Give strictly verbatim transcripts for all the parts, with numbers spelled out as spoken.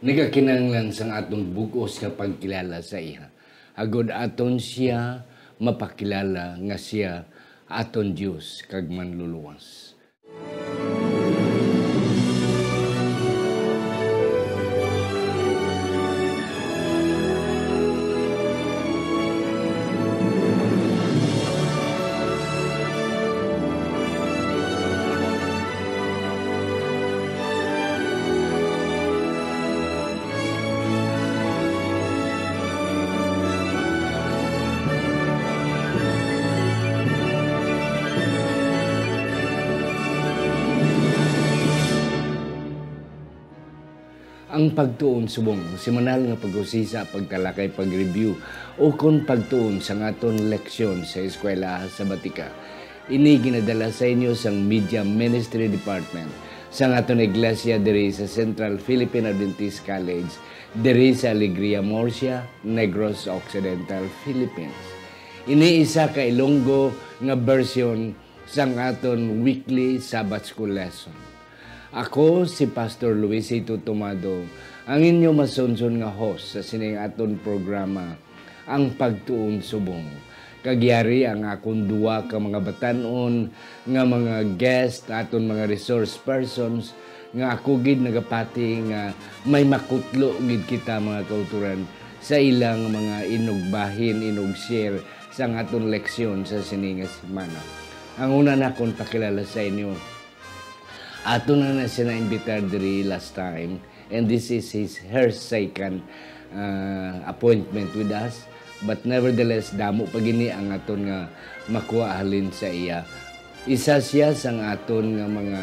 Nagakinahanglan sang aton bug-os nga pagkilala sa iya, agod aton siya mapakilala nga siya aton Dios kag Manluluwas. Ang pagtuon subong semanal nga pag-usisa, pagtalakay, pag-review, ukon pagtuon sang aton leksyon sa eskwela sa Batika. Ini ginadala sa inyo sang Media Ministry Department sang aton iglesia diri sa Central Philippine Adventist College, diri sa Alegria, Murcia, Negros Occidental, Philippines. Ini isa ka Ilonggo nga bersyon sang aton weekly Sabbath School lesson. Ako si Pastor Luisito Tomado, ang inyo masunson nga host sa sining aton programa, Ang Pagtuon Subong. Kag yari ang akon duwa ka mga batan-on nga mga guest, aton mga resource persons, nga ako gid nagapati nga may makutlo gid kita, mga kautoran, sa ilang mga inugbahin, inug-share sang aton leksyon sa sini nga semana. Ang una nakon pakilala sa inyo, ato na na siya na-imbitar diri last time, and this is his, her second, uh, appointment with us. But nevertheless, damo pa gini ang aton nga makuha halin sa iya. Isa siya sang aton nga mga,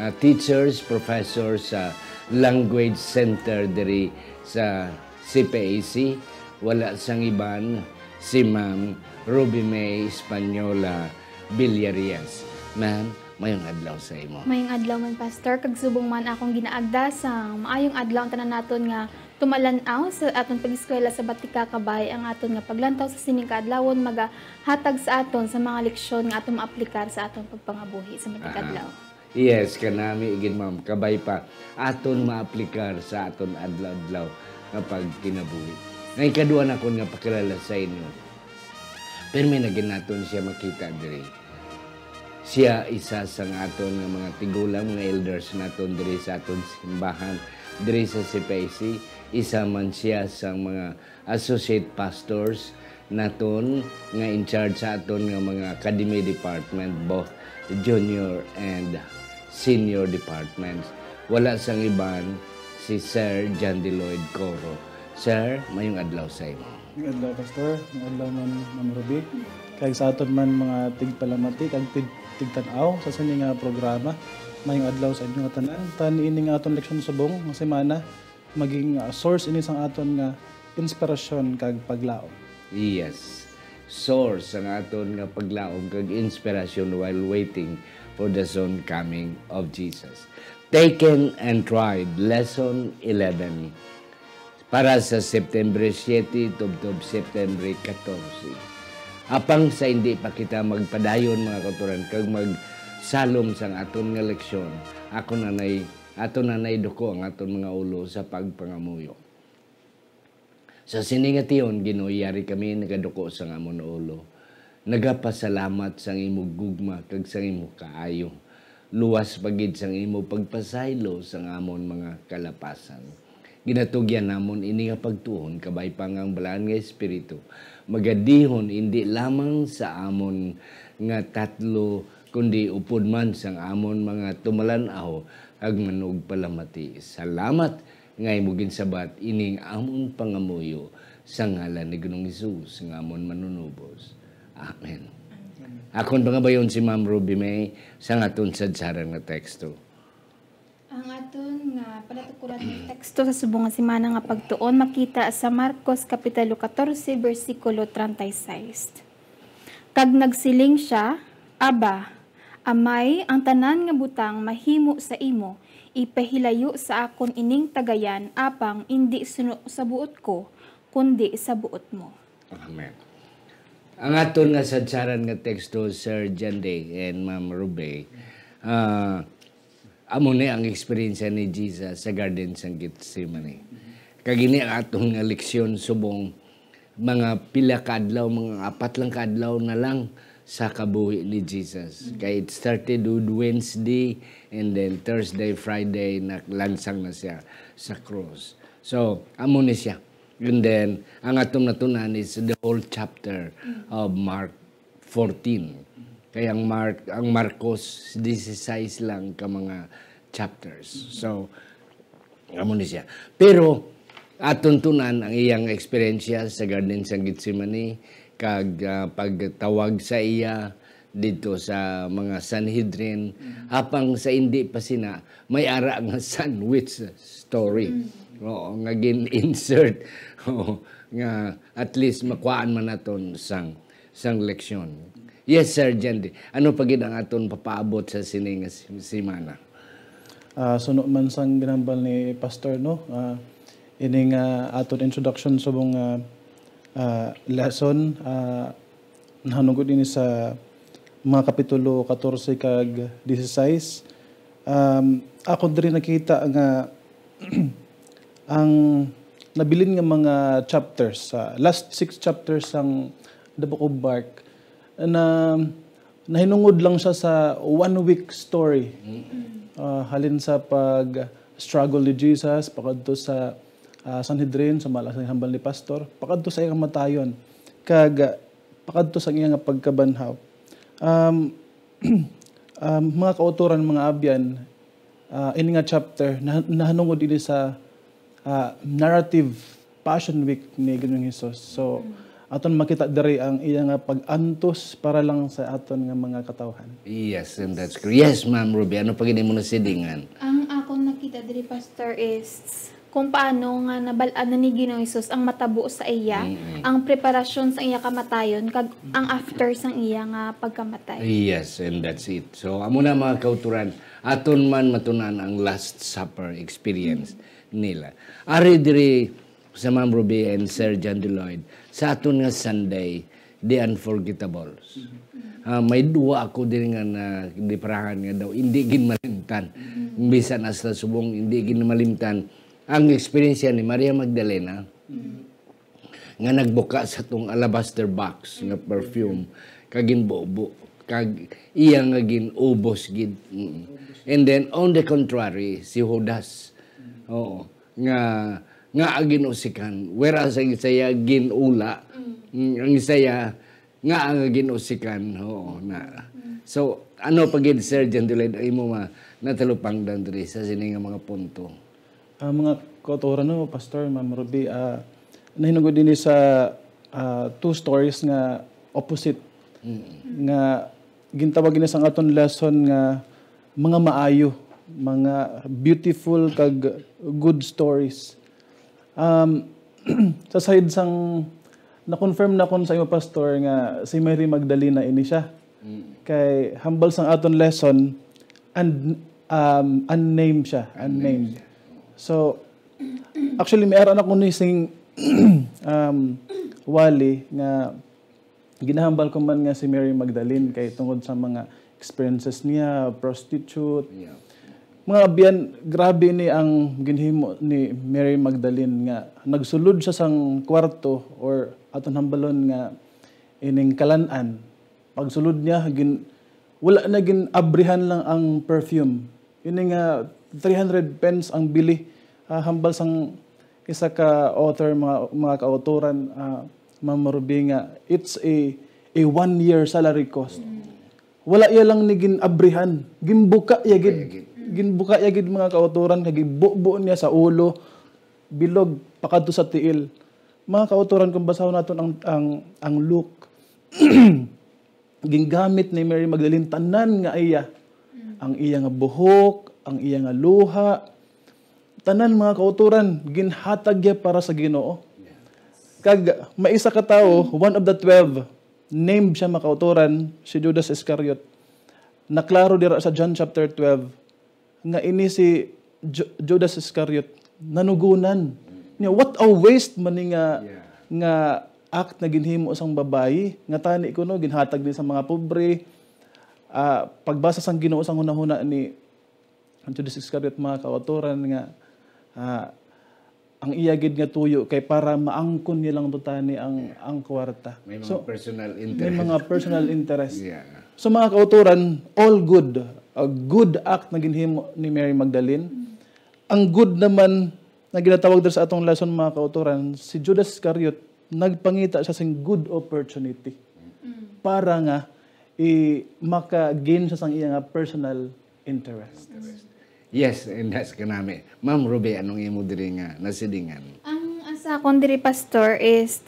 uh, teachers, professors sa Language Center diri sa C P A C. Wala sang iban, si Ma'am Ruby May Española Villarias. Ma'am, mayong adlaw sa imo. Mayong adlaw man, Pastor, kag subong man akong ginaagda sa maayong adlaw ang tanan naton nga tumalan-aw sa aton pag-eskwela sa Batika, kabay ang aton nga paglantaw sa sining kaadlawon magahatag sa aton sa mga leksyon nga aton maaplikar sa aton pagpangabuhi sa matikadlaw. Yes, kanami gid, ma'am. Kabay pa, aton maaplikar sa aton adlaw-adlaw nga pagkinabuhi. Ang ikadua nakon nga pakilala sa inyo, pirmi na gid naton siya makita diri. Siya isa sang aton nga mga tigulang, mga elders naton diri sa aton simbahan, diri sa C P I C. Isa man siya sang mga associate pastors naton nga in charge sa aton nga mga academy department, both junior and senior departments. Wala sang iban, si Sir John Lloyd Coro. Sir, mayong adlaw sa imo. Mayong adlaw, Pastor. Mayong adlaw man, Ma'am Ruby. Kag sa aton man mga tigpalamati kag tig-, tigtan-aw sa sini nga programa, mayong adlaw sa inyo nga tanan. Tan ini nga aton leksyon subong nga semana, maging, ah, source ini sang aton nga inspirasyon kag paglaom. Yes. Source sang aton nga paglaom kag inspirasyon while waiting for the soon coming of Jesus. Taken and Tried, Lesson eleven, para sa September siete tubtob September catorce. Apang sa hindi pa kita magpadayon, mga kautoran, kag magsalom sang aton nga leksyon, ako nanay Aton na naiduko ang aton mga ulo sa pagpangamuyo. Sa sini nga tion, Ginoo, yari kami nagaduko sang amon ulo, nagapasalamat sang imo gugma kag sang imo kaayo, luwas pa gid sang imo pagpasaylo sang amon mga kalapasan. Ginatugyan namon ini nga pagtuon, kabay pa nga ang Balaan nga Espiritu magadihon indi lamang sa amon nga tatlo, kundi upod man sang amon mga tumalan-aw kag manugpalamati. Salamat nga imo ginsabat ining amon pangamuyo sa ngalan ni Ginoong Hesus nga amon Manunubos. Amen. Amen. Akon pangabayon si Ma'am Ruby May sa aton sadsaran nga teksto. Ang aton nga palatukuran nga teksto sa subong nga semana nga pagtuon makita sa Marcos Kapitulo catorce, bersikulo treinta y seis. Kag nagsiling sia, "Aba, Amay, ang tanan nga butang mahimo sa imo, ipahilayo sa akon ining tagayan, apang indi suno sa buot ko, kundi sa buot mo." Amen. Ang aton nga sadsaran nga teksto, Sir John Day and Ma'am Ruby, ah, amo ni ang eksperyensya ni Jesus sa Garden sang Gethsemane. Kag ini ang aton nga leksyon subong mga pila ka adlaw, mga apat lang ka adlaw na lang sa kabuhi ni Jesus. Kay it started with Wednesday, and then Thursday, Friday, naglansang na siya sa cross. So, amo ni siya. And then, ang atong natunan is the whole chapter of Mark fourteen. Kay ang Mark, ang Marcos, disisais lang ka mga chapters. So, amo ni siya. Pero, aton tunan ang iyang eksperyensya sa Garden sa Getsemani, kag, ah, pagtawag sa iya dito sa mga Sanhedrin, apang sa hindi pa sina, may ara nga sandwich story. Oo, nga gin-insert. Oo, nga at least makuhaan man naton sang, sang leksyon. Yes, Sir Jandy. Ano pa gid ang aton papaabot sa sini nga sim-, semana? Ah, suno man sang ginhambal ni Pastor, no? Ah, ini nga aton introduction subong nga, ah, lesson, ah, nahanungod ini sa mga kapitulo katorse kag disisais. Um, ako diri nakita nga ang nabilin nga mga chapters, sa last six chapters sang the Book of Mark, na nahinungod lang siya sa one week story. Ah, halin sa pag-struggle ni Jesus, pakadto sa, ah, Sanhedrin, sa mala sa hambal ni Pastor, pakadto sa iyang kamatayon, kag, ah, pakadto sa iya nga pagkabanhaw. Um, um, mga kautoran, mga abyan, ah, ini nga chapter, nah-, nahanungod ini sa, ah, narrative Passion Week ni Ginoong Jesus. So, aton makita diri ang iya nga pag-antos para lang sa aton nga mga katawhan. Yes, and that's correct. Yes, Ma'am Ruby, ano pa gid imo nasidingan? Ang akon nakita diri, Pastor, is kung paano nga nabal-an na ni Ginoong Jesus ang matabo sa iya, ang preparasyon sa iya kamatayon, kag ang after sang iya nga pagkamatay. Yes, and that's it. So, amo na, mga kauturan, aton man matunan ang Last Supper experience nila. Ari diri sa Ma'am Ruby and Sir John Lloyd, sa aton nga Sunday, the unforgettables. Ah, may duwa ako diri nga na, diparahan nga daw, hindi gid malimtan. Bisan hasta subong, hindi gid malimtan ang eksperyensya ni Maria Magdalena nga nagbuka sa tong alabaster box nga perfume, kag ginbubo, kag iya nga gin-ubos gid. Mm. And then, on the contrary, si Judas, oo, nga, nga ang ginusikan, whereas ang isaya ginula, mm, ang isaya nga ang ginusikan, oo, na. So, ano pa gid, Sir John Lloyd, ang imo ma-, natalupangdan diri sa sini nga mga punto? Ah, mga kautoran, no, Pastor, Ma'am Ruby, ah, nahinungod ini sa, ah, two stories nga opposite, nga gintawag ini sang aton lesson nga mga maayo, mga beautiful kag good stories. Um, sa side sang, na-confirm na kon sa imo, Pastor, nga si Mary Magdalena ini siya. Kay hambal sang aton lesson, and, um, unnamed siya, unnamed. So, actually, may ara na ko ni sing, um, wali nga ginahambal ko man nga si Mary Magdalene kay tungod sa mga experiences niya, prostitute. Yeah. Mga abyan, grabe ni ang ginhimo ni Mary Magdalene nga nagsulod siya sang kwarto or aton hambalon nga ining kalan-an. Pagsulod niya, gin-, wala na, gin-abrihan lang ang perfume. Ini nga three hundred pence ang bili. Ah, hambal sang isa ka author, mga, mga kautoran, ah, Ma'am Ruby, nga it's a, a one year salary cost. Wala iya lang ni gin-abrihan. Ginbuka iya gid. Ginbuka iya gid, mga kautoran, kag gibubo niya sa ulo, bilog, pakadto sa tiil. Mga kautoran, kung basahon naton ang, ang, ang Luke, gingamit ni Mary Magdalene tanan nga iya. Ang iya nga buhok, ang iya nga luha, tanan, mga kautoran, ginhatag niya para sa Ginoo. Kag may isa ka tawo, one of the twelve, named siya, mga kautoran, si Judas Iscariot. Naklaro dira sa John chapter twelve nga ini si Ju-, Judas Iscariot nanugunan niya. What a waste man ni nga, yeah, nga act na ginhimo sang babayi, nga tani kuno ginhatag ni sa mga pobre. Ah, pagbasa sang Ginoo sang hunahuna ni Judas Iscariot, mga kautoran, nga, ah, ang iya gid nga tuyo kay para maangkon niya lang to tani ang, ang kwarta. May mga So, personal may interest. mga personal interest. Yeah. So, mga kauturan, all good. A good act na ginhimo ni Mary Magdalene. Ang good naman na ginatawag diri sa atong lesson, mga kauturan, si Judas Iscariot, nagpangita siya sing good opportunity para nga i maka-gain siya sang iya nga personal interest. Yes, and that's kanami. Ma'am Ruby, anong imo diri nga nasilingan? Ang, ang sa akon diri, Pastor, is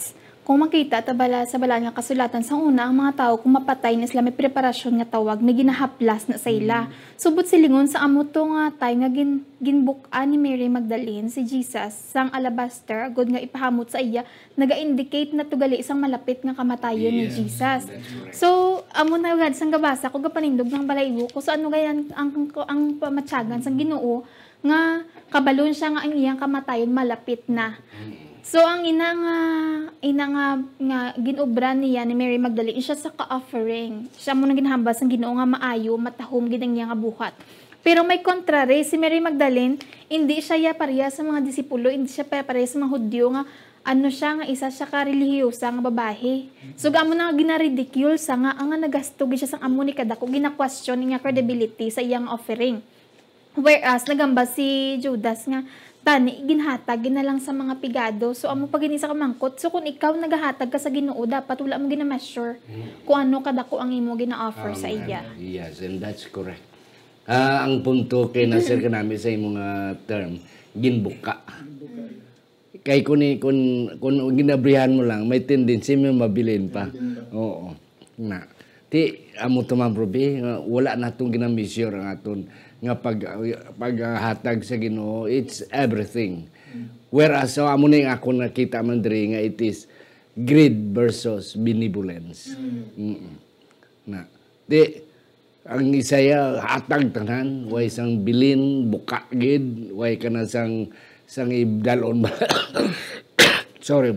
kung makita ta bala sa Balaan nga Kasulatan, sa una, ang mga tawo, kung mapatay na sila, may preparasyon nga tawag na ginahaplas na sa ila. So, buot silingon, sa amo to nga time nga gin, ginbuk-an ni Mary Magdalene si Jesus sang alabaster, agud nga ipahamot sa iya, naga-indicate na to gali sang malapit nga kamatayon ni Yes, Jesus. that's correct. So, amo na gad sang gabasa ko, gapanindog ang balay ko. So, ano gani ang, ang, ang pamatyagan sang Ginoo nga kabalon siya nga ang iyang kamatayon malapit na. So, ang ina nga, ina nga, nga ginobra niya ni Mary Magdalene, siya sa ka-offering. Siya mo nang ginhambal sang Ginoo nga maayo, matahom gid ang iya nga buhat. Pero may kontrari, si Mary Magdalene, hindi siya ya pareha sa mga disipulo, hindi siya pa- pareha sa mga Hudiyo nga ano siya, nga isa siya ka relihiyosa nga babayi. So, amo na nga ginaridicule sa nga, ang nga nagasto gid siya sang amo ni kadako, ginakwestiyon niya credibility sa iyang offering. Whereas, nagamba si Judas nga, tani, ginhatag gid na lang sa mga pigado. So, amo pa gini sa kamangkot. So, kung ikaw nagahatag ka sa Ginoo, dapat wala mo gina-measure kung ano kadako ang imo gina-offer sa iya. Yes, and that's correct. Ah, ang punto kay Nasir kanami sa imong ah, term, ginbuka. Kay kun, i- kun, kun ginabrihan mo lang, may tendency may mabilin pa. Oo. Na. Ti, amo to, Ma'am Ruby, nga wala natong gina-measure ang aton nga pag, paghatag sa Ginoo. It's everything. Whereas, so, amo na yung akong nakita man diri nga it is greed versus benevolence. Mm-mm. Na. Di, ang Isaiah hatag tanan, way sang bilin, buka gid, way ka na sang, sang ibdalon ba? Sorry,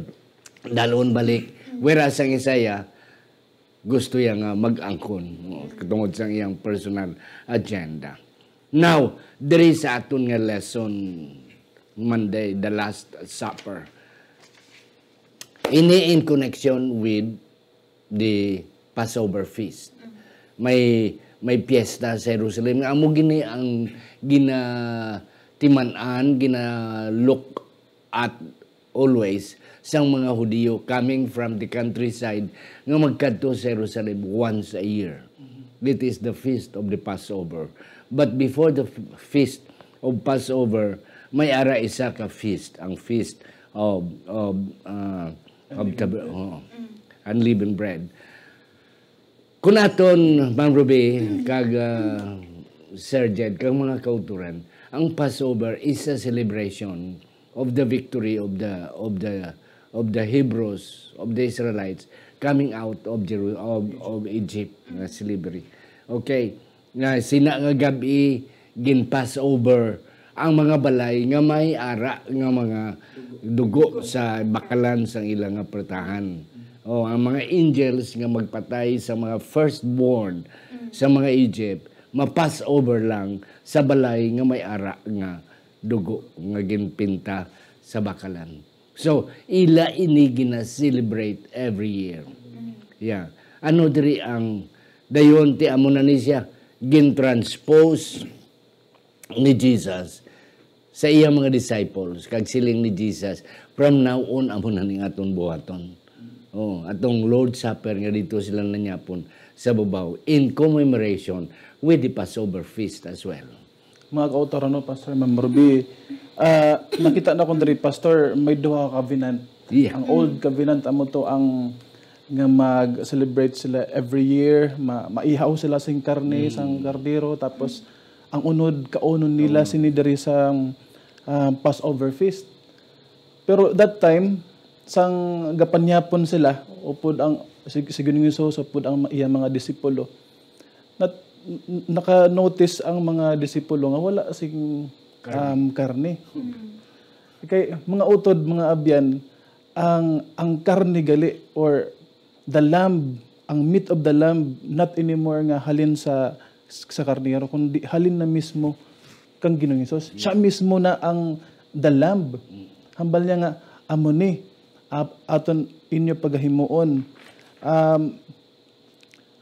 dalon balik. Whereas ang Isaiah, gusto niya nga mag-angkon, no, tungod sang iyang personal agenda. Now, diri sa aton nga lesson, Monday, the Last Supper, ini in connection with the Passover feast. May may piyesta sa Jerusalem nga amo gini ang ginatiman-an, gina-look at always sang mga Hudiyo coming from the countryside nga magkadto sa Jerusalem once a year. It is the feast of the Passover. But before the f- feast of Passover, may ara isa ka feast, ang feast of of uh, of tab- oo, unleavened bread. Kun aton, Ma'am Ruby, kag ah, Sir Jed, kag mga kauturan, ang Passover is a celebration of the victory of the of the of the Hebrews, of the Israelites coming out of Jeru- of, of Egypt nga slavery. Okay, nga sina nga gab-i gin-Passover ang mga balay nga may ara nga mga dugo sa bakalan sang ila nga pratahan. O ang mga angels nga magpatay sa mga firstborn sa mga Egypt, ma-Passover lang sa balay nga may ara nga dugo nga ginpinta sa bakalan. So, ila ini gina-celebrate every year. Yeah. Ano diri ang dayon ti amo na ni siya gin-transpose ni Jesus sa iya mga disciples, kag siling ni Jesus, "From now on, amo na ning aton buhaton." Oh, atong Lord's Supper nga dito sila nanyapon sa babaw in commemoration with the Passover feast as well. Mga kautoran, no, Pastor, Ma'am Ruby, ah, nakita na ko diri, Pastor, may duha ka covenant. Yeah. Ang old covenant, amo to ang nga mag-celebrate sila every year, ma maihaw sila sing karne sang kardero, tapos ang unod kaunon nila sini diri sa ah, Passover feast. Pero that time, sang gapanyapon sila, upod ang si, si Ginoong Hesus, upod ang iya mga disipulo, nat, naka-notice ang mga disipulo nga wala sing um, karne. Kay mga utod, mga abyan, ang ang karne gali or the lamb, ang meat of the lamb, not anymore nga halin sa sa karnero, kundi halin na mismo kang Ginoong Hesus. Siya mismo na ang the lamb. Hambal niya nga, "Amo ni, ap-, aton inyo pagahimuon." Um,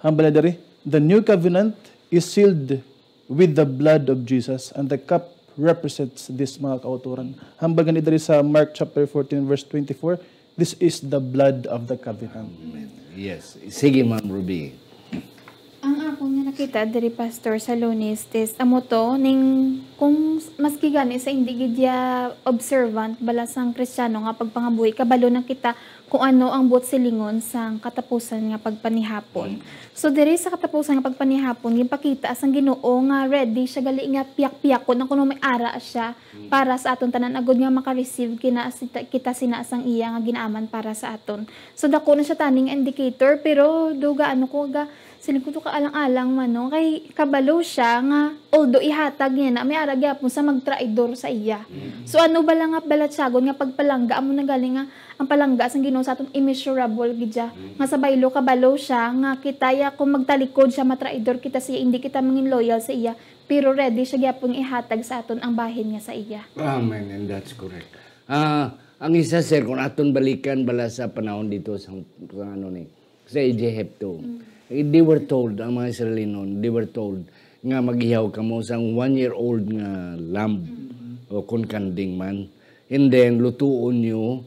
hambal niya diri, "The new covenant is sealed with the blood of Jesus, and the cup represents this," mga kautoran. Hambal gani diri sa Mark chapter fourteen, verse twenty-four, "This is the blood of the covenant." Amen. Yes. Sige, Ma'am Ruby. Ang akon nga nakita diri, Pastor, sa Lunes is amo to, ning kung s-, maski gani sa hindi gid ya observant bala sang Kristiyano nga pagpangabuhi, kabalo na kita kung ano ang buot silingon sang katapusan nga pagpanihapon. Mm. So, diri sa katapusan nga pagpanihapon, ginpakita sang Ginoo nga ready siya gali nga piyak-piyakon, ang kuno may ara siya para sa aton tanan, agud nga maka-receive kina-, kita sina sang iya nga ginaaman para sa aton. So, dako na siya tani nga indicator, pero do gaano ko ga, siling ko to kaalang-alang man, no? Kay kabalo siya nga, although ihatag niya na, may ara gyapon sa magtraidor sa iya. Mm. So, ano bala nga balatyagon nga pagpalangga, amo na gali nga ang palangga sang Ginoo sa aton immeasurable gid siya. Mm. Nga sa baylo, kabalo siya nga kita ya, kung magtalikod siya, matraidor kita sa iya, hindi kita mangin loyal sa iya, pero ready siya gyapon nga ihatag sa aton ang bahin niya sa iya. Amen, and that's correct. Ah, ang isa, sir, kung aton balikan bala sa panahon dito sa, sa ano ni, sa Egypto, eh, they were told, ang mga Israelinon, they were told nga mag-ihaw kamo sang one-year-old nga lamb o kun kanding man. And then, lutuon nyo,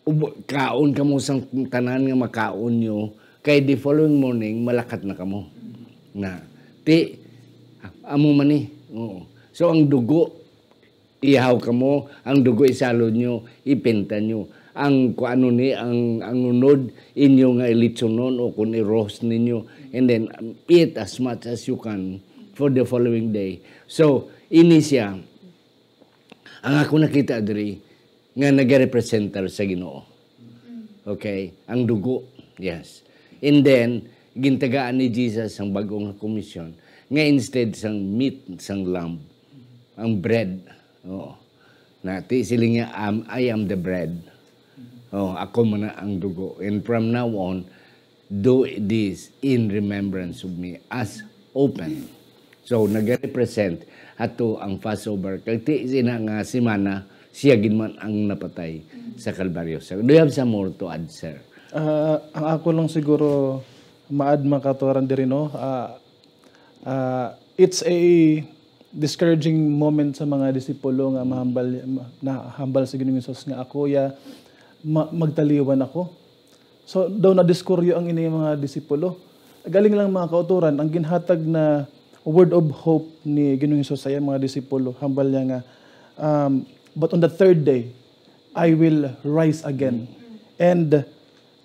ub-, kaon kamo sang tanan nga makaon nyo, kay the following morning, malakat na kamo. Na, ti, amo man ni. Oo. So, ang dugo, ihaw kamo, ang dugo isalod nyo, ipinta nyo. Ang kuano ni, ang, ang unod, inyo nga ilitsunon o kung i-roast ninyo. And then, um, eat as much as you can for the following day. So, ini siya, ang ako nakita diri, nga nagarepresentar sa Ginoo. Okay? Ang dugo. Yes. And then, gintagaan ni Jesus ang bag-o nga komisyon nga instead sang meat sang lamb, ang bread. Oo. Nati sila nga, "Am-, I am the bread." Oh, ako man na ang dugo. And from now on, "Do this in remembrance of me," as open. So, nag-represent ato ang Passover. Kag ti sina nga semana, siya gid man ang napatay sa Kalbaryo. So, do you have some more to add, sir? Ah, ang ako lang siguro ma-add, mga kautoran, diri, no? Ah, ah, it's a discouraging moment sa mga disipulo nga mahambal, nahambal sa Ginoong Jesus nga, "Ako ya, ma-, magtaliwan ako." So, daw nadiskuryo ang ini mga disipulo. Galing lang, mga kautoran, ang ginhatag na word of hope ni Ginoong Hesus sa iyang mga disipulo, hambal niya nga, um, "But on the third day, I will rise again, and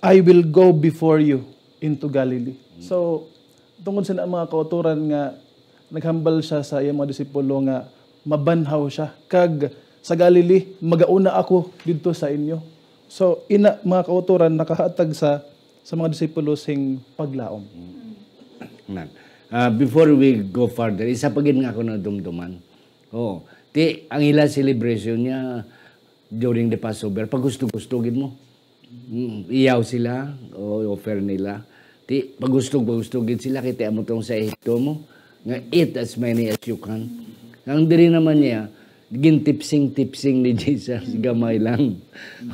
I will go before you into Galilee." So, tungod sa mga kautoran nga naghambal siya sa iyang mga disipulo nga mabanhaw siya, kag sa Galilee, magauna ako didto sa inyo. So, ina, mga kautoran, nakahatag sa, sa mga disipulo sing paglaom. Nan. Ah, before we go further, isa pa gid nga ako nadumduman. Oo. Ti, ang ila celebration niya during the Passover, pagusto-gusto gid mo. Mm, iyaw sila, o offer nila. Ti, pagusto-gusto gid sila, kay ti amo tong sa Ehipto mo, nga eat as many as you can. Ang diri naman niya, gintipsing-tipsing ni Jesus, gamay lang.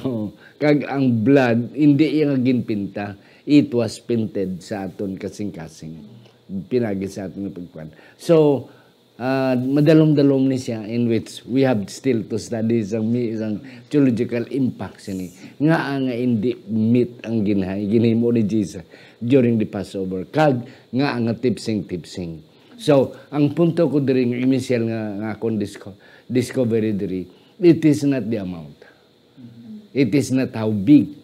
Oh, kag ang blood, hindi iya nga ginpinta. It was painted sa aton kasing-kasing. Pinagi sa aton nga pagkuan. So, ah, madalom-dalom ni siya, in which we have still to study sang mi-, sang theological impact sini. Ngaa nga hindi meat ang ginhay, ginhimo ni Jesus during the Passover, kag ngaa nga tipsing-tipsing. So, ang punto ko diri, nga initial nga, nga akong disco-, discovery diri, it is not the amount. It is not how big.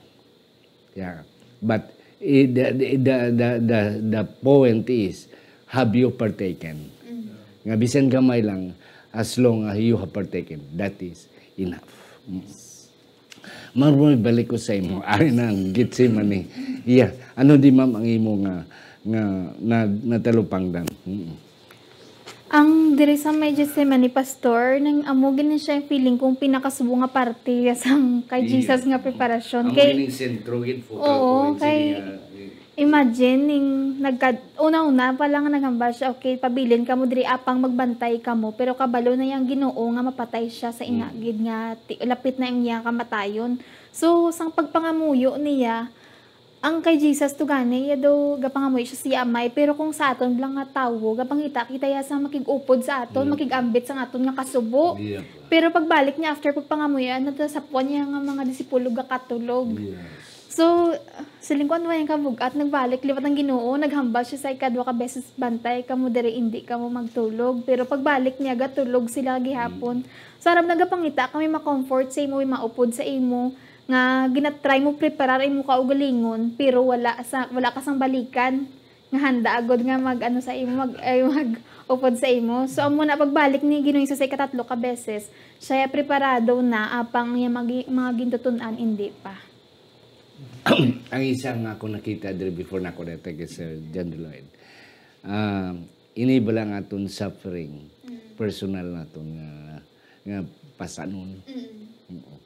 Yeah. But, eh, the, the, the, the, the, the point is, have you partaken? Mm. Nga bisan gamay lang, as long as you have partaken, that is enough. Mm. Ma'am, balik ko sa imo. Ari na ang Gethsemane. Yeah. Ano di, ma'am, ang imo nga, nga na, natalupangdan? Mm. Ang diri sa may Gethsemane, Pastor, nang amo gid ni siya yung feeling kong pinakasubo nga parte sang kay Iya. Jesus nga preparasyon. Amo Kay, gini yung sentro gid, focal oo, point, kay, sige nga, eh. Imagine, ning nagka-, una-una pa lang naghambal siya, "Okay, pabilin kamo diri, apang magbantay kamo." Pero kabalo na yang Ginoo nga mapatay siya sa ina Mm. gid nga ti-, lapit na ang iya kamatayon. So, sang pagpangamuyo niya, ang kay Jesus to gani, iya daw gapangamuyo siya sa iya Amay, pero kung sa aton lang nga tawo, gapangita kita iya sa makig-upod sa aton, Mm. makig-ambit sa aton nga kasubo. Yep. Pero pagbalik niya, after pagpangamuyo, ano to, sa puwan niya nga mga disipulo gakatulog. Yes. So, siling ko, "Ano yung kabug-at?" Nagbalik liwat ang Ginoo, naghambal siya sa ikadwa ka beses, "Bantay kamo diri, indi kamo magtulog." Pero pagbalik niya, gatulog sila gihapon. Mm. So, aram, nagapangita kami ma-comfort sa imo, maupod sa imo, nga ginatry mo preparar imo kaugalingon, pero wala sa, wala ka sang balikan nga handa agud nga mag, ano, sa imo, mag, ay, mag-upod sa imo. So, amo na, pagbalik ni Ginoong Hesus sa ikatatlo ka beses, siya preparado na, apang iya magi-, mga gintutunan, hindi pa. Ang isa nga ako nakita diri before na ako dati kay Sir John De Lloyd. Ah, ini ba lang aton suffering, Mm. personal naton nga, nga pasanon. Mm. Oo.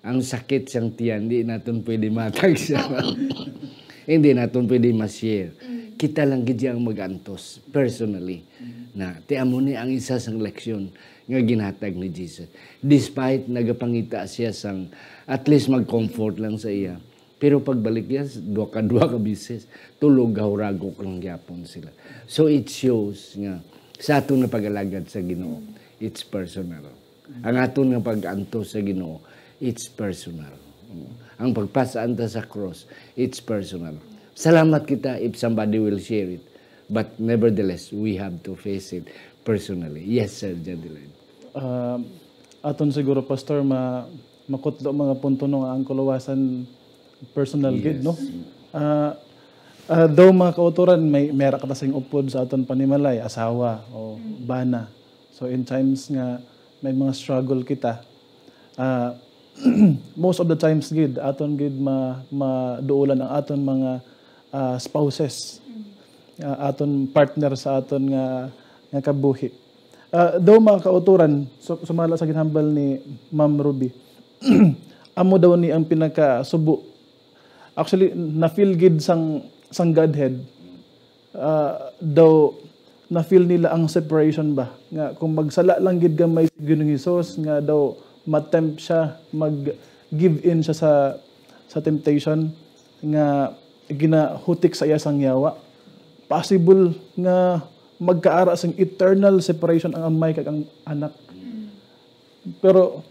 Ang sakit sang tiyan, di naton pwede matag sa, hindi naton pwede ma-share. Mm. Kita lang gid ang mag-antos, personally. Mm. Na, ti amo ni ang isa sang leksyon nga ginhatag ni Jesus. Despite nagapangita siya sang, at least mag-comfort lang sa iya. Pero pagbalik niya, duha ka, duha ka bisis, tulog, huragok lang gyapon sila. So it shows nga sa aton nga pag-alagad sa Ginoo, it's personal. Ang aton nga pag-antos sa Ginoo, it's personal. Ang pagpasaan ta sa cross, it's personal. Salamat kita if somebody will share it. But nevertheless, we have to face it personally. Yes, Sir Jadiline. Um, aton siguro, Pastor, ma-, makutlo mga punto no nga ang kaluwasan personal gid, no? Yes. Ah, ah, though mga kautoran, may, may ra kita sing upod sa aton panimalay, asawa o Mm. bana. So, in times nga may mga struggle kita, ah, most of the times gid, aton gid ma-, maduolan ang aton mga, ah, spouses, Mm. ah, aton partner sa aton nga, nga kabuhi. Ah, daw, mga kautoran, su-, sumala sa ginhambal ni Ma'am Ruby, amo daw ni ang pinakasubo. Actually, na-feel gid sang, sang Godhead, ah, daw na-feel nila ang separation ba? Nga kung magsala lang gid gamay si Ginoong Hesus, nga daw ma-tempt siya, mag-give in siya sa, sa temptation nga ginahutik sa iya sang yawa. Possible nga magkaara sing eternal separation ang amay kag ang anak. Pero,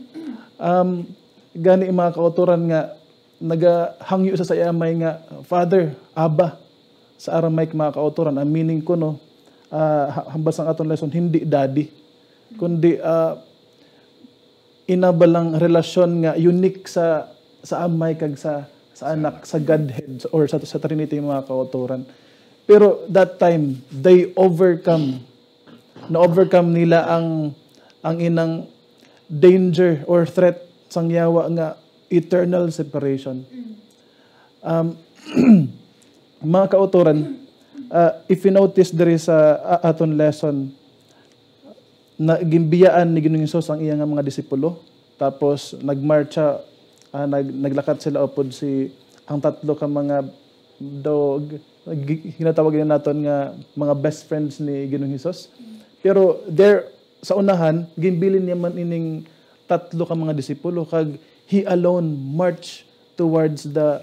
um, gani, mga kautoran, nga nagahangyo sa, sa iya amay nga, "Father," Abba, sa Aramaic, mga kautoran, ang meaning kuno, ah, ha-, hambal sang aton lesson, hindi daddy, kundi, ah, ina ba lang relasyon nga unique sa, sa amay kag sa, sa anak, sa Godhead, or sa, sa Trinity, mga kautoran. Pero that time, they overcome, na-overcome nila ang, ang inang danger or threat sang yawa nga eternal separation. Mm. Um, mga kautoran, ah, if you notice diri sa, ah, aton lesson, na ginbiyaan ni Ginoong Hesus ang iya nga mga disipulo, tapos nagmarcha, ah, nag-, naglakat sila upod si, ang tatlo ka mga dog, gi-, ginatawag na naton nga mga best friends ni Ginoong Hesus. Pero there, sa unahan, ginbilin niya man ining tatlo ka mga disipulo, kag he alone march towards the,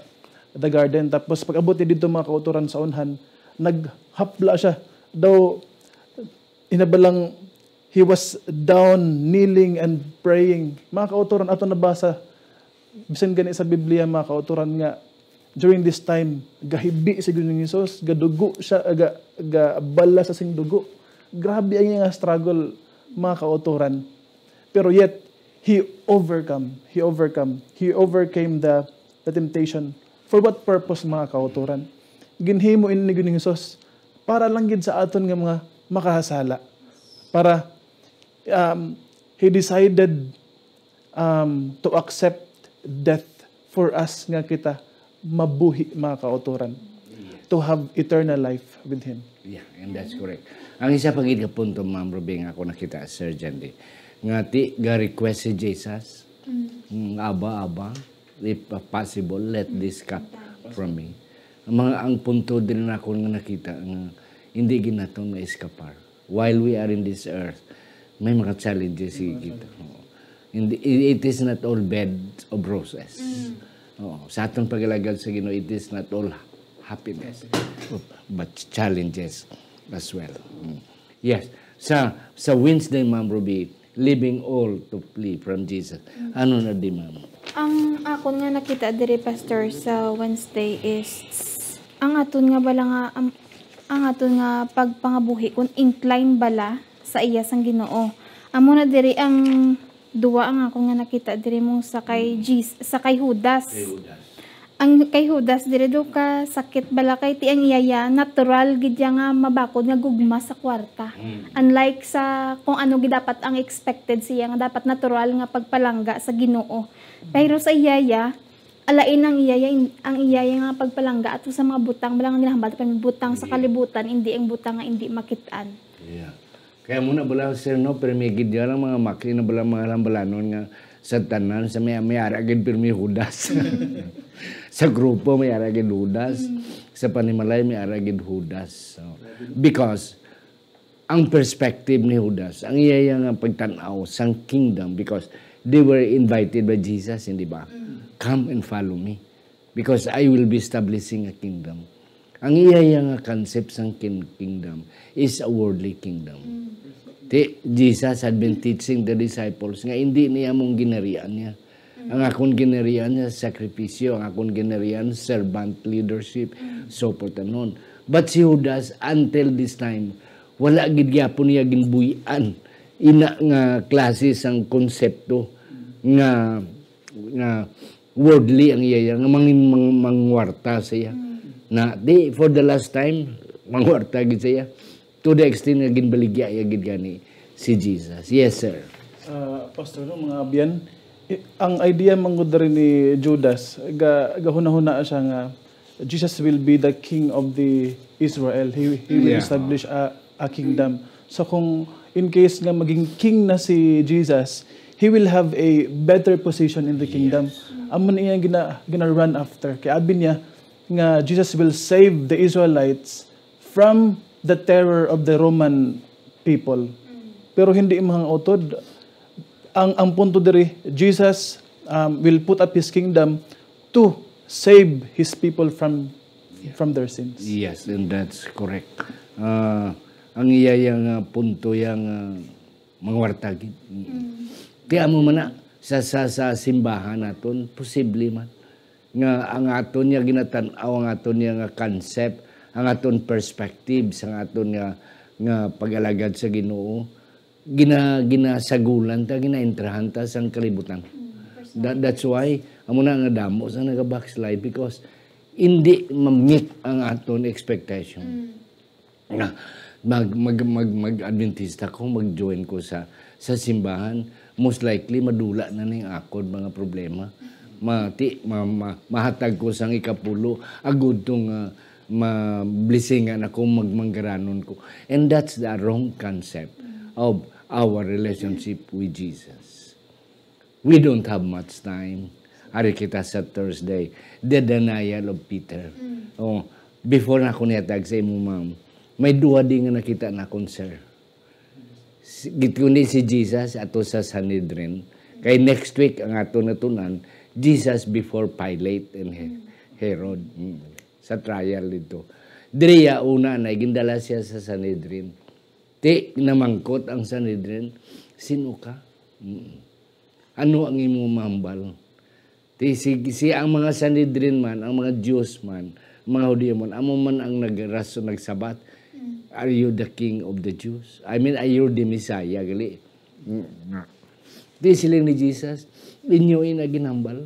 the garden. Tapos pag-abot niya didto, mga kautoran, sa unahan, naghapla siya. Daw, ina ba lang, he was down, kneeling, and praying. Mga kautoran, ato nabasa, bisan gani sa Biblia, mga kautoran, nga during this time, gahibi si Ginoong Hesus, gadugo siya, ga-, gabala sa sing dugo. Grabe ang iyang struggle, mga kautoran. Pero yet, he overcome, he overcome, he overcame the, the temptation. For what purpose, mga kautoran? Ginhimo ini ni Ginoong Hesus para lang gid sa aton nga mga makahasala. Para, um, he decided, um, to accept death for us nga kita mabuhi, mga kautoran, Yes. to have eternal life with Him. Yeah, and that's correct. Ang isa pa gid ka punto, Ma'am Ruby, nga ako nakita, Sir Jandy, nga ti, ga-request si Jesus, Mm. mm, "Abba, Abba, if possible, let this cup from me." Ang mga, ang punto din na ako nga nakita nga hindi gid naton ma-escapar. While we are in this earth, may mga challenges, may mga kita. Challenges. Oo. Hindi, i-, it is not all bed of roses. Mm. Oo. Sa aton pag-alagad sa Ginoo, it is not all happiness, happiness, but challenges as well. Mm. Yes. Sa, sa Wednesday, Ma'am Ruby, leaving all to flee from Jesus. Mm. Ano na di, ma'am? Ang akon nga nakita diri, Pastor, sa Wednesday is ang aton nga bala nga, am-, ang aton nga pagpangabuhi kung incline bala sa iya sang Ginoo. Amo na diri ang duwa ang akon nga nakita diri mo sa kay Mm. Jis-, sa kay Judas. Kay Judas. Ang kay Judas diri do ka sakit bala kay ti ang iya ya natural gid ya nga mabakod nga gugma sa kwarta. Mm. Unlike sa kung ano gid dapat ang expected siya nga dapat natural nga pagpalangga sa Ginoo. Mm. Pero sa iya ya, alain ang iya ya, ang iya ya nga pagpalangga ato sa mga butang bala nga ginahambal ta pa butang sa Yeah. kalibutan, hindi ang butang nga hindi makit-an. Yeah. Kaya mo na bala, sir, no, pero may gid lang mga makli na bala mga hambalanon nga sa tanan, sa may, may ara gid pirmi Judas. Sa grupo may ara gid Judas. Mm. Sa panimalay may ara gid Judas. So, because ang perspective ni Judas, ang iya nga pagtan-aw sang kingdom, because they were invited by Jesus, hindi ba? Mm. "Come and follow me." Because I will be establishing a kingdom. Ang iya, iya nga concept sang kin-, kingdom is a worldly kingdom. Mm. Ti, Jesus had been teaching the disciples nga hindi niya among ginarian niya. Mm. Ang akon ginarian niya, sakripisyo. Ang akon ginarian, servant leadership, Mm. so forth and on. But si Judas, until this time, wala gid gyapon niya ginbuy-an ina nga klase sang konsepto nga, nga worldly ang iya, nga mangin-, mang-, mangwarta siya. Mm. Na, di, for the last time, mangwarta gid siya. To the extent nga ginbaligya iya gid gani si Jesus. Yes, sir. Ah, Pastor, no, mga abyan, i-, ang idea man gud diri ni Judas, ga-, gahuna-huna siya nga Jesus will be the king of the Israel. He, he will Yeah. establish a, a kingdom. So kung in case nga maging king na si Jesus, he will have a better position in the kingdom. Yes. Amo na iyang gina-, gina-run after. Kay abi niya nga Jesus will save the Israelites from the terror of the Roman people. Mm. Pero hindi, mga utod. Ang, ang punto diri, Jesus, um, will put up his kingdom to save his people from, Yeah. from their sins. Yes, and that's correct. Ah, ang iya yang, ah, punto yang, ah, mangwarta gid. Mm. Mm. Kaya mo man na, sa, sa, sa simbahan naton, posible man nga ang aton niya ginatan-aw, ang aton niya nga concept, ang aton perspective sa aton nga, nga pag-alagad sa Ginoo, gina-, ginasagulan ta, ginaentrahan ta sang kalibutan. Mm, That, that's why amo na nga damo sa naga-backslide, because hindi ma-meet ang aton expectation. Mm. Nga, mag, mag, mag, mag-Adventista ko, mag-join ko sa, sa simbahan, most likely, madula na ning akon mga problema. Mati, ma, ma, mahatag ko sang ikapulo, agud to nga ma-blessingan ako, magmanggaranon ko. And that's the wrong concept of our relationship with Jesus. We don't have much time. Ari kita sa Thursday, the denial of Peter. Mm. Oh, before na ako nihatag sa imo, ma'am, may duha di nga nakita na akon, sir. Si, git-, kundi si Jesus ato sa Sanhedrin. Kay next week ang ato natunan, Jesus before Pilate and He-, Mm. Herod. Mm. Sa trial dito. Diri ya una na, gindala siya sa Sanhedrin. Ti, namangkot ang Sanhedrin, "Sino ka?" Mm. "Ano ang imo mahambal?" Ti, si, si ang mga Sanhedrin man, ang mga Jews man, mga Hudiyo man, amo man ang nagrason, nagsabat, Mm. "Are you the king of the Jews? I mean, are you the Messiah, gali?" Mm, nga. Ti, siling ni Jesus, "Inyo ina ginhambal."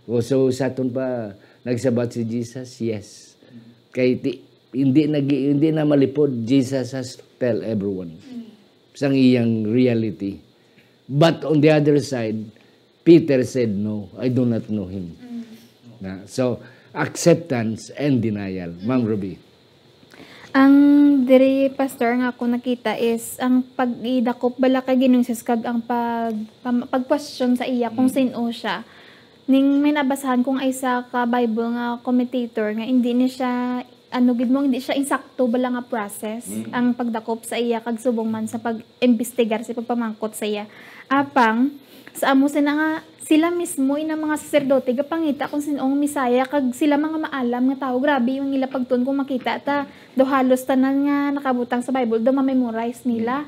O, so, sa aton pa, nagsabat si Jesus, "Yes." Kay ti-, hindi nag-, hindi na malipod, Jesus has tell everyone Mm. sang iyang reality. But on the other side, Peter said, "No, I do not know him." Mm. Na, so, acceptance and denial. Ma'am Mm. Ruby. Ang diri, Pastor, nga ako nakita is ang pag-idakop bala kay Ginoong Jesus kag ang pag-, pam-, pag-question sa iya kung Mm. sin-o siya. Ning may nabasahan kong isa ka Bible nga commentator nga hindi ni siya, ano gid mo, hindi siya insakto bala nga process Mm. ang pagdakop sa iya kag subong man sa pag-imbestigar sa pagpamangkot sa iya. Apang, sa amo sina nga, sila mismo ina mga saserdote gapangita kung sin-o ang Messiah kag sila mga maalam nga tawo, grabe yung ila pagtuon kung makita ta daw halos tanan nga nakabutang sa Bible daw ma-memorize nila.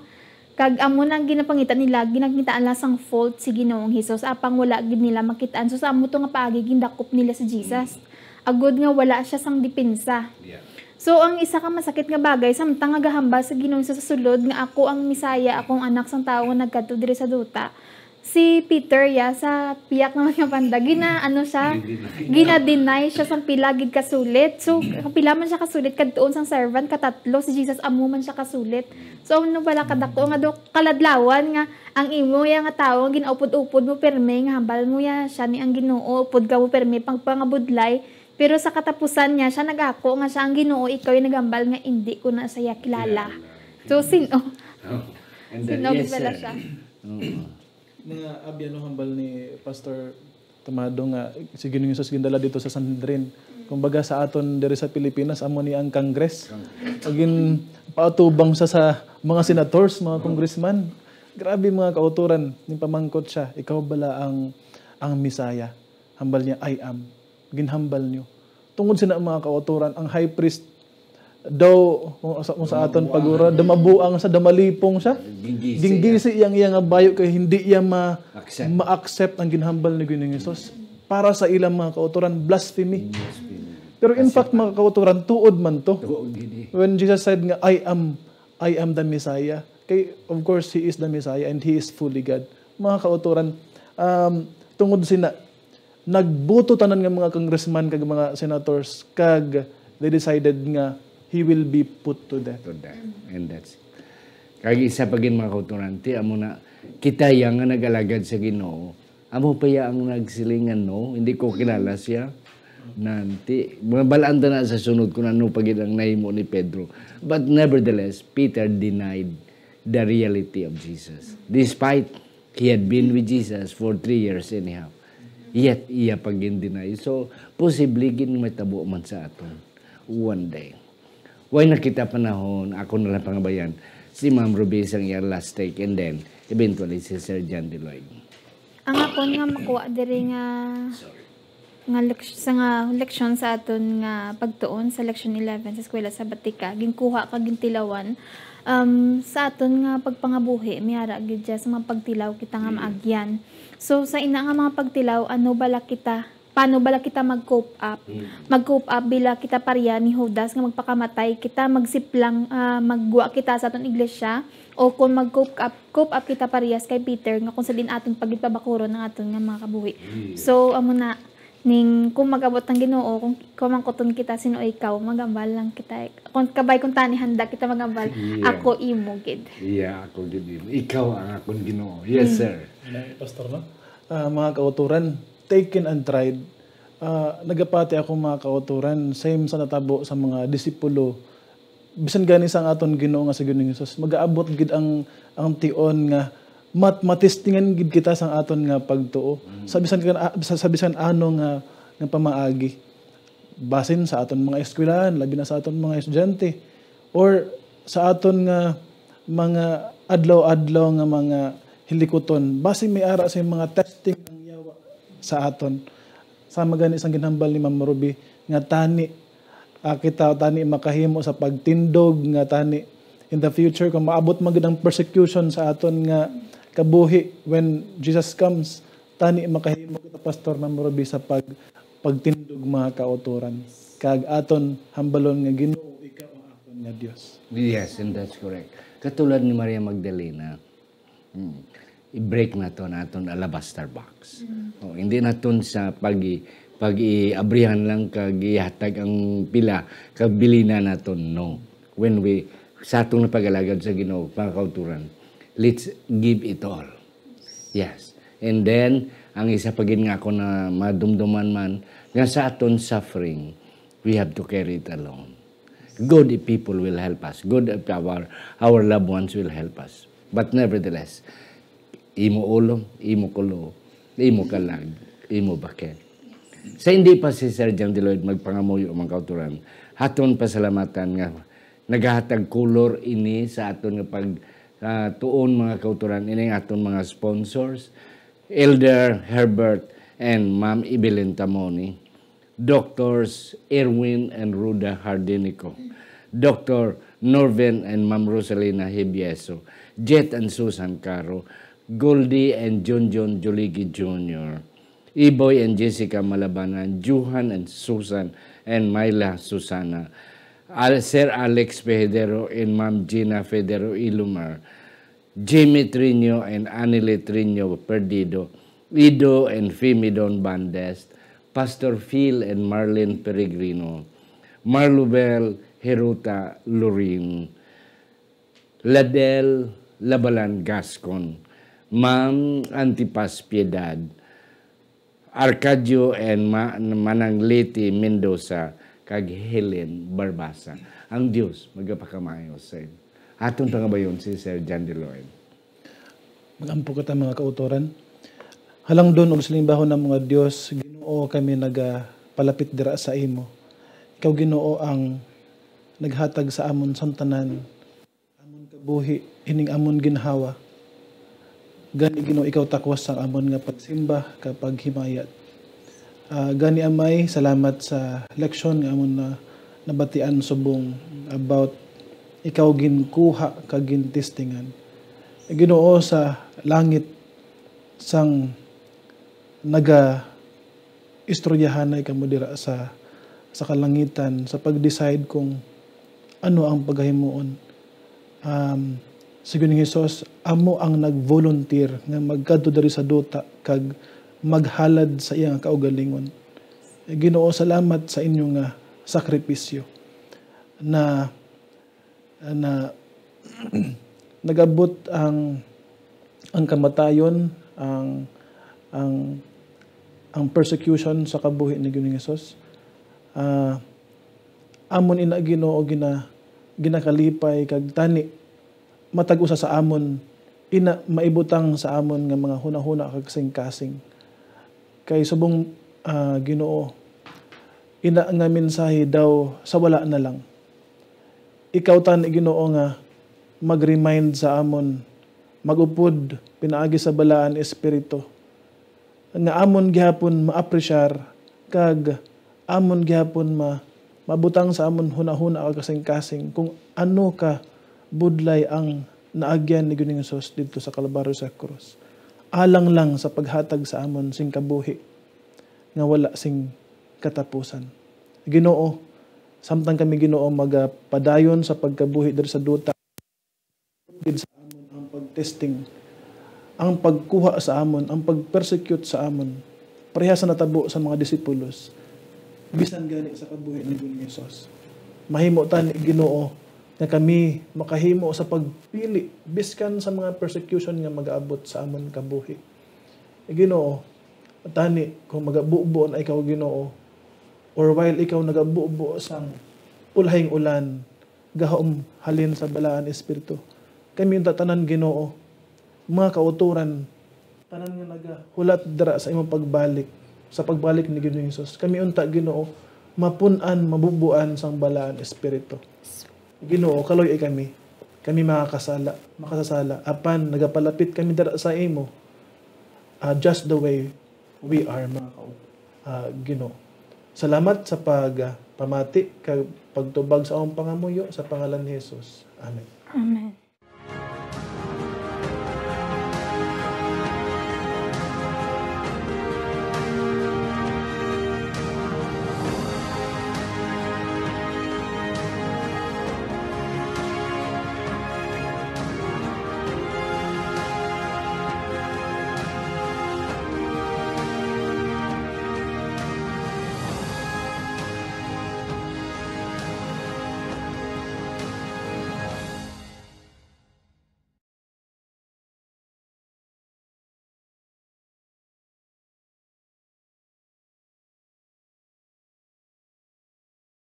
Kag amo na ang ginapangita nila, ginakitaan lang sang fault si Ginoong Hesus, apang wala gid nila makitaan. So, sa amo to nga paagi, gindakop nila si Jesus. Agod nga wala siya sang depensa. Yeah. So, ang isa ka masakit nga bagay, samtang nga gahambal sa Ginoong Hesus sa sulod nga, "Ako ang Messiah, ako ang Anak sang Tawo nga nagkadto diri sa duta," si Peter, ya, sa piyak naman nga banda, gina-, ano siya, Gina-deny. gina-deny siya sang pila gid ka sulit. So, pila man siya ka sulit, kadtuon sang servant, katatlo, si Jesus amo man siya ka sulit. So, ano bala kadako nga do kaladlawan nga ang imo ya nga tawo nga ginaupod-upod mo pirmi nga hambal mo ya siya ni ang Ginoo, upod ka mo pirmi pagpangabudlay, pero sa katapusan niya siya nagako nga siya ang Ginoo, ikaw yung nagambal nga hindi ko na siya kilala. Kilala. So, sino? Oh. And then, Sino yes, bala sir. siya? Oo. Nga abyan no hambal ni Pastor Tamado nga si Ginoong Jesus gindala dito sa Sanhedrin. Kumbaga sa aton diri sa Pilipinas, amo ni ang Congress. Congress. Agin paatubang sa, sa mga senators, mga Oo. congressman. Grabe mga kauturan, ni pamangkot siya, "Ikaw bala ang, ang Messiah?" Hambal niya, "I am." Ginhambal niyo. Tungod sina mga kauturan, ang high priest daw, kung sa, kung sa aton Damabuang. pagura, damabuang siya, damalipong siya. Ginggisi. Ginggisi iyang iya nga bayo kay hindi iya ma-, Accept. ma-accept ang ginhambal ni Ginoong Jesus. Para sa ilang mga kauturan, blasphemy. Blasphemy. Pero in Kasi fact, pa- mga kauturan, tuod man to. Tuod gid eh. When Jesus said nga, "I am, I am the Messiah." Kay, of course, He is the Messiah and He is fully God. Mga kauturan, um, tungod sina, nagbuto tanan nga mga congressman kag mga senators, kag they decided nga he will be put to death. To death. And that's it. Kag isa pa gid, mga kauturan, ti amo na, kita ya nga nag-alagad sa Ginoo, amo pa ya ang nagsiling nga, "No, hindi ko kilala siya." Nanti, mabalaan ta na sa sunod kung ano pa gid ang nahimo ni Pedro. But nevertheless, Peter denied the reality of Jesus. Despite he had been with Jesus for three years and a half, yet iya pa gin-deny. So, posible gid matabo man sa aton one day. Way na kita panahon, ako na lang pangabayan si Ma'am Ruby sang iyang last take, and then eventually si Sir John Deloy. Ang akon nga makuha diri nga, nga lek-, sa nga leksyon sa aton nga pagtuon sa leksyon eleven sa Eskwela Sabatika, ginkuha kag gintilawan, um, sa aton nga pagpangabuhi, may ara gid siya sa mga pagtilaw kita nga Mm. maagyan. So, sa ina nga mga pagtilaw, ano bala kita, paano bala kita mag-cope up? Mm. Mag-cope up bila kita pareha ni Judas nga magpakamatay kita, magsiplang, ah, maggwa kita sa aton iglesia, o kung mag-cope up, cope up kita parehas kay Peter nga kung sa din aton pagpabakuron ang aton nga mga kabuhi. Mm. So, amo na, ning kung mag-abot ang Ginoo, kung kumangkuton kita, "Sino ikaw?" Magambal lang kita. Kung kabay, kung tani handa kita magambal, Yeah. "Ako imo gid." Yeah, ako gid imo. Ikaw ang akon Ginoo. Yes, Mm. sir. Ano, Pastor, no? Ah, mga kauturan, taken and tried. Ah, nagapati ako, mga kauturan, same sa natabo sa mga disipulo, bisan gani sa aton Ginoo nga si Ginoong Jesus, magaabot gid ang, ang tion nga mat-, matistingan gid kita sang aton nga pagtuo. Mm. Sa bisan kan-, ah, sa, sa bisan ano nga, nga pamaagi. Basin sa aton mga eskwelahan, labi na sa aton mga estudyante, or sa aton nga mga adlaw-adlaw nga mga hilikuton, basin may ara sa mga testing ang yawa sa aton. Sama gani sang ginhambal ni Ma'am Ruby nga tani, ah, kita tani makahimo sa pagtindog nga tani in the future, kung maabot man gid ang persecution sa aton nga kabuhi when Jesus comes, tani makahimo kita, Pastor, Ma'am Ruby, sa pag-, pagtindog, mga kautoran, kag aton hambalon nga, "Ginoo, ikaw ang akon nga Dios." Yes, and that's correct. Katulad ni Maria Magdalena, Hmm. I-break naton aton alabaster box. Mm. Oh, hindi naton sa pag-i-, pag-iabrihan lang kag ihatag ang pila kag bilina naton, no. When we, sa atong pag-alagad sa Ginoo, mga kauturan, let's give it all. Yes. And then, ang isa pa gid nga ako na madumduman man, nga sa aton suffering, we have to carry it alone. Good if people will help us. Good if our, our loved ones will help us. But nevertheless, imo ulo, imo kulo, imo kalag. Imo ba, Ken? Sa hindi pa si Sir John Deloitte magpangamuyo, mga kautoran, aton pasalamatan nga nagahatag kolor ini sa aton nga pag, ah, tuon, mga kautoran, ini ang aton mga sponsors, Elder Herbert and Ma'am Evelyn Tamoni, Doctors Erwin and Ruda Hardinico, Doctor Norvin and Ma'am Rosalina Hibieso, Jet and Susan Caro, Goldie and Junjun Juligi Junior, Iboy and Jessica Malabanan, Johan and Susan and Myla Susana, Al-, Sir Alex Federo and Ma'am Gina Federo Ilumar, Jimmy Triño and Anile Triño Perdido, Ido and Fimidon Bandes, Pastor Phil and Marlene Peregrino, Marlubel Heruta Lorin, Ladel Labalan Gascon, Ma'am Antipas Piedad, Arcadio and Ma-, Manang Liti Mendoza, kag Helen Barbasa. Ang Dios magapakamayo sa inyo. Aton pangabayon si Sir John Deloitte. Mag-ampo kita, mga kautoran. Halangdon ug salimbahon namo nga Dios, Ginoo, kami nagapalapit dira sa imo. Ikaw, Ginoo, ang naghatag sa amon sang tanan, amon kabuhi, ining amon ginhawa. Gani, Ginoo, ikaw takwas sang amon nga pagsimba kag paghimayat. Ah, gani, Amay, salamat sa leksyon nga amon na nabatian subong about ikaw ginkuha kag gintestingan. Ginoo, sa langit sang naga istoryahanay kamo dira sa, sa kalangitan, sa pag-decide kung ano ang pagahimuon. Um, si Ginoong Jesus, amo ang nag-volunteer nga magkadto diri sa duta kag maghalad sa iya nga kaugalingon. Ginoo, salamat sa inyo nga sakripisyo na, na nag-abot ang, ang kamatayon, ang, ang, ang persecution sa kabuhi ni Ginoong Jesus. Ah, amon ina, Ginoo, gina-, ginakalipay kag tani matag usa sa amon ina maibutang sa amon nga mga hunahuna kag kasingkasing. Kay subong, ah, Ginoo, ina nga mensahe daw sa wala na lang. Ikaw tani, Ginoo, nga mag-remind sa amon, mag-upod pinaagi sa Balaan Espiritu, nga amon gihapon ma-apresyar kag amon gihapon ma-, mabutang sa amon hunahuna kag kasingkasing kung ano ka budlay ang naagyan ni Ginoong Jesus didto sa Kalbaryo sa krus, alang lang sa paghatag sa amon sing kabuhi nga wala sing katapusan. Ginoo, samtang kami, Ginoo, magapadayon sa pagkabuhi diri sa duta, gid sa amon ang pag-testing, ang pagkuha sa amon, ang pag-persecute sa amon, pareha sa natabo sa mga disipulos, bisan gani sa kabuhi ni Ginoong Jesus. Mahimo tani, Ginoo, nga kami makahimo sa pagpili biskan sa mga persecution nga mag-aabot sa amon kabuhi. Ginoo, tani kung magabubo na ikaw, Ginoo, or while ikaw nagabubo sang ulahing ulan, gahom halin sa Balaan Espiritu, kami unta tanan, Ginoo, mga kautoran, tanan nga nagahulat dira sa imong pagbalik, sa pagbalik ni Ginoong Jesus, kami unta, Ginoo, mapun-an, mabubuan sang Balaan Espiritu. Ginoo, kaloy-i kami. Kami makakasala, makasasala. Apan nagapalapit kami dira sa imo, ah, just the way we are, mga ka-, ah, Ginoo. Salamat sa pag, ah, pamati kag pagtubag sa among pangamuyo sa pangalan ni Jesus. Amen. Amen.